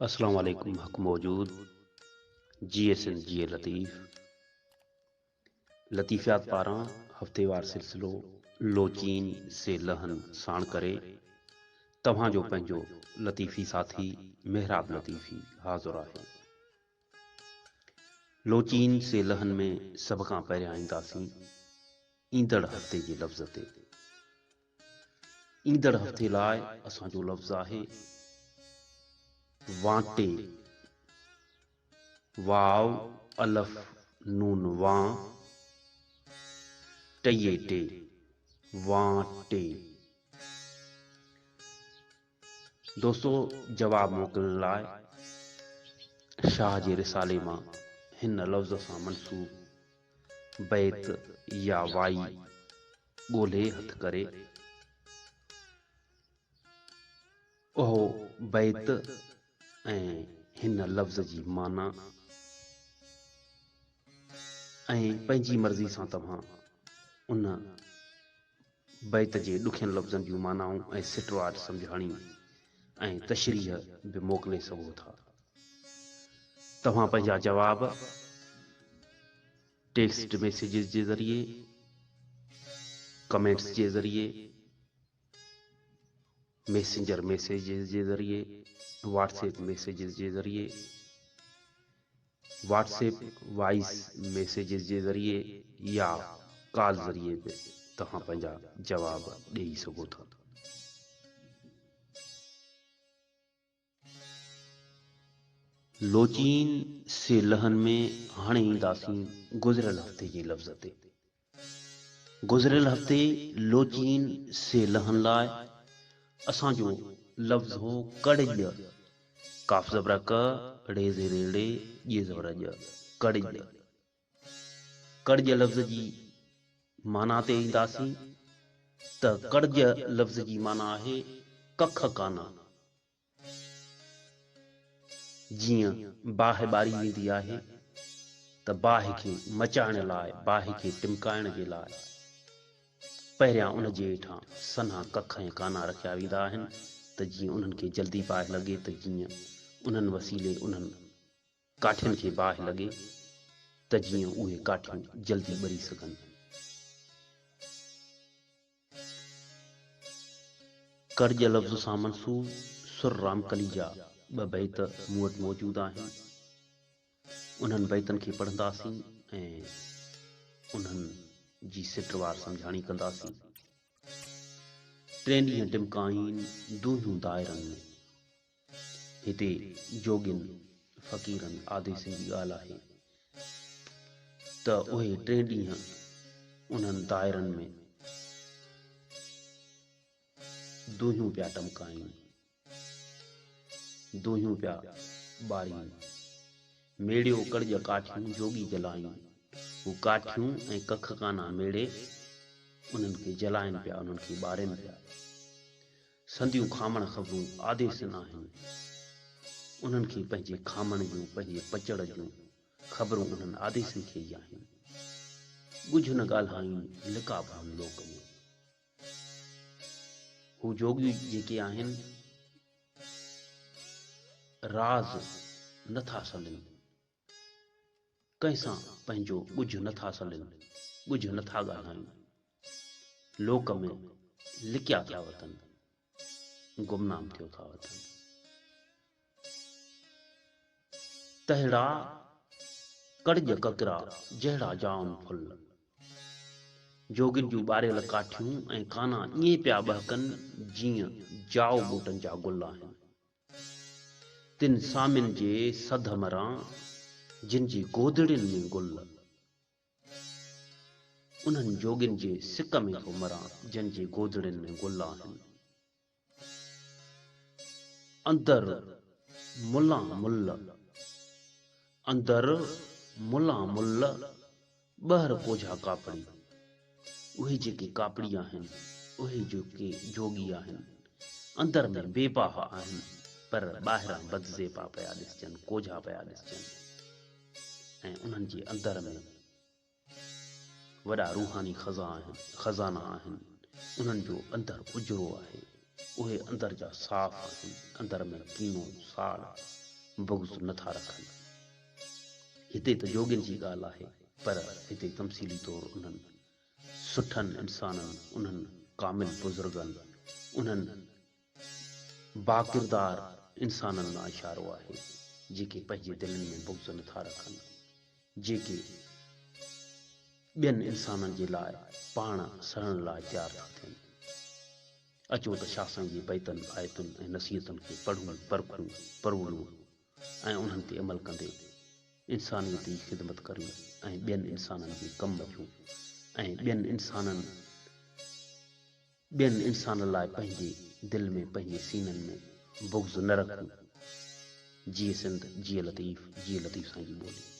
اسلام عليڪم حق موجود جيئي سنڌ جيئي لطيف لطيفيات پاران هفتيوار سلسلو لوچين سي لهن ساڻ ڪري توهان جو پنهنجو لطيفي ساٿي محراب لطيفي حاضر آهي. لوچين سي لهن ۾ سڀ کان پهريان اينداسين ايندڙ هفتي جي لفظ تي. ايندڙ هفتي لاء اسان جو لفظ آهي وانٽي، واو الف نون وان، ٽئي ٽي، وانٽي. دوستو جواب موڪلڻ لاء شاهه جي رسالي مان هن لفظ سان منسوب بيت يا وائي ڳولهي هٿ ڪري اهو بيت ۽ هن لفظ جي معنيٰ ۽ پنهنجي مرضي سان توهان ان بيت جي ڏکين لفظن جون معنائون ۽ سٽوار سمجهاڻي ۽ تشريح به موڪلي سگهو ٿا. توهان پنهنجا جواب ٽيڪسٽ ميسيجز جي ذريعي، ڪمينٽس جي ذريعي، ميسينجر ميسيجز جي ذريعي، واٽس ايپ ميسيجز جي ذريعي، واٽس ايپ وائس ميسيجز جي ذريعي يا ڪال ذريعي به توهان پنهنجا جواب ڏيئي سگهو ٿا. لوچين سي لهن ۾ هاڻي اينداسين گذريل هفتي جي لفظ تي. گذريل هفتي لوچين سي لهن لاء اسان جو لفظ هو ڪڙڄ، ڪاف زبر ڪ، ڙي زير ڙي، ڄ زبر ڄ، ڪڙڄ. ڪڙڄ لفظ جي معنيٰ تي اينداسين ته ڪڙڄ لفظ جي معنيٰ آهي ڪک ڪانا. جيئن باهه ٻاري ويندي آهي ته باهه کي مچائڻ لاء، باهه کي ٽمڪائڻ جي لاء پهريان ان جي هيٺان سنها ڪک ۽ ڪانا رکيا ويندا آهن ته جيئن انهن کي جلدي باهه لڳي ته جيئن انهن وسيلي انهن ڪاٺين کي باهه لڳي ته جيئن اهي ڪاٺيون جلدي ٻري سگهن. ڪرڄ لفظ سان منسوب سر رامڪلي جا ٻه بيت مون وٽ موجود آهن. انهن بيتن کي پڙهنداسين ۽ انهن جي سٽوار سمجهاڻي ڪنداسين. ٽئين ڏينهن ٽمڪائين دونهيون دائرن ۾. هتي جوڳين فقيرن آديسين جي ڳالهه آهي ته اهي ٽئين ڏينهن انهن دائرن ۾ دونهيون پيا ٽمڪائين، دونهيون پيا ٻارين. ميڙيو ڪڙڄ ڪاٺيون جوڳي جلائين. هو ڪاٺيون ۽ ڪک ڪانا ميڙي انهن کي جلائين پيا، انهن کي ٻارين پيا. سنديون کامڻ خبرون آديسن آهن. انهن کي پنهنجي کامڻ جون، پنهنجي پچڙ جون خبرون انهن آديسن کي ئي آهن. ڳجهه نه ڳالهائين، لڪا ڀون لوڪ ۾. هو جوڳي جيڪي آهن، راز نه ٿا سلين. ڪنهن سان پنهنجو ڳجهه نه ٿا سلين، ڳجهه نه ٿا ڳالهائين. لوڪ ۾ لڪيا ٿا وتن، گمنام ٿيو ٿا وتن. تهڙا ڪڙڄ ڪڪرا، جهڙا جائون ڦل. جوڳين جون ٻاريل ڪاٺيون ۽ ڪانا ائين پيا ٻهڪن، جيئن جائو ٻوٽن جا گل آهن. تن سامين جي سڌ مران، جن جي گودڙين ۾ گل. انهن جوڳين جي سڪ ۾ ٿو مران، جن جي گودڙين ۾ گل آهن. اندر ملان مل، اندر ملان مل، ٻهر ڪوجها ڪاپڙي. اهي جيڪي ڪاپڙي آهن، اهي جيڪي جوڳي آهن، اندر ۾ بي باهه آهن، پر ٻاهران بدزيبا پيا ڏسجن، ڪوجها پيا ڏسجن ۽ انهن جي اندر ۾ وڏا روحاني خزانا آهن، انهن جو اندر اجرو آهي، اهي اندر جا صاف آهن، اندر ۾ ڪينو، ساڙ. بغض نه ٿا رکن. هتي ته جوڳين جي ڳالهه آهي، پر هتي تمثيلي طور انهن سٺن انسانن، انهن ڪامل بزرگن، انهن باڪردار انسانن ڏانهن اشارو آهي، جيڪي پنهنجي دلين ۾ بغض نه ٿا رکن، جيڪي ٻين انسانن جي لاء پاڻ سڙڻ لاء تيار ٿا ٿين. اچو ته شاهه سائين جي بيتن، آيتن ۽ نصيحتن کي پڙهون، پرکون، پروڙيون ۽ انهن تي عمل ڪندي انسانيت جي خدمت ڪريون ۽ ٻين انسانن جي ڪم اچون ۽ ٻين انسانن ٻين انسان لاء پنهنجي دل ۾ پنهنجي سينن ۾ بغض نه رکون. جيئي سنڌ، جيئي لطيف، جيئي لطيف سائين جي ٻولي.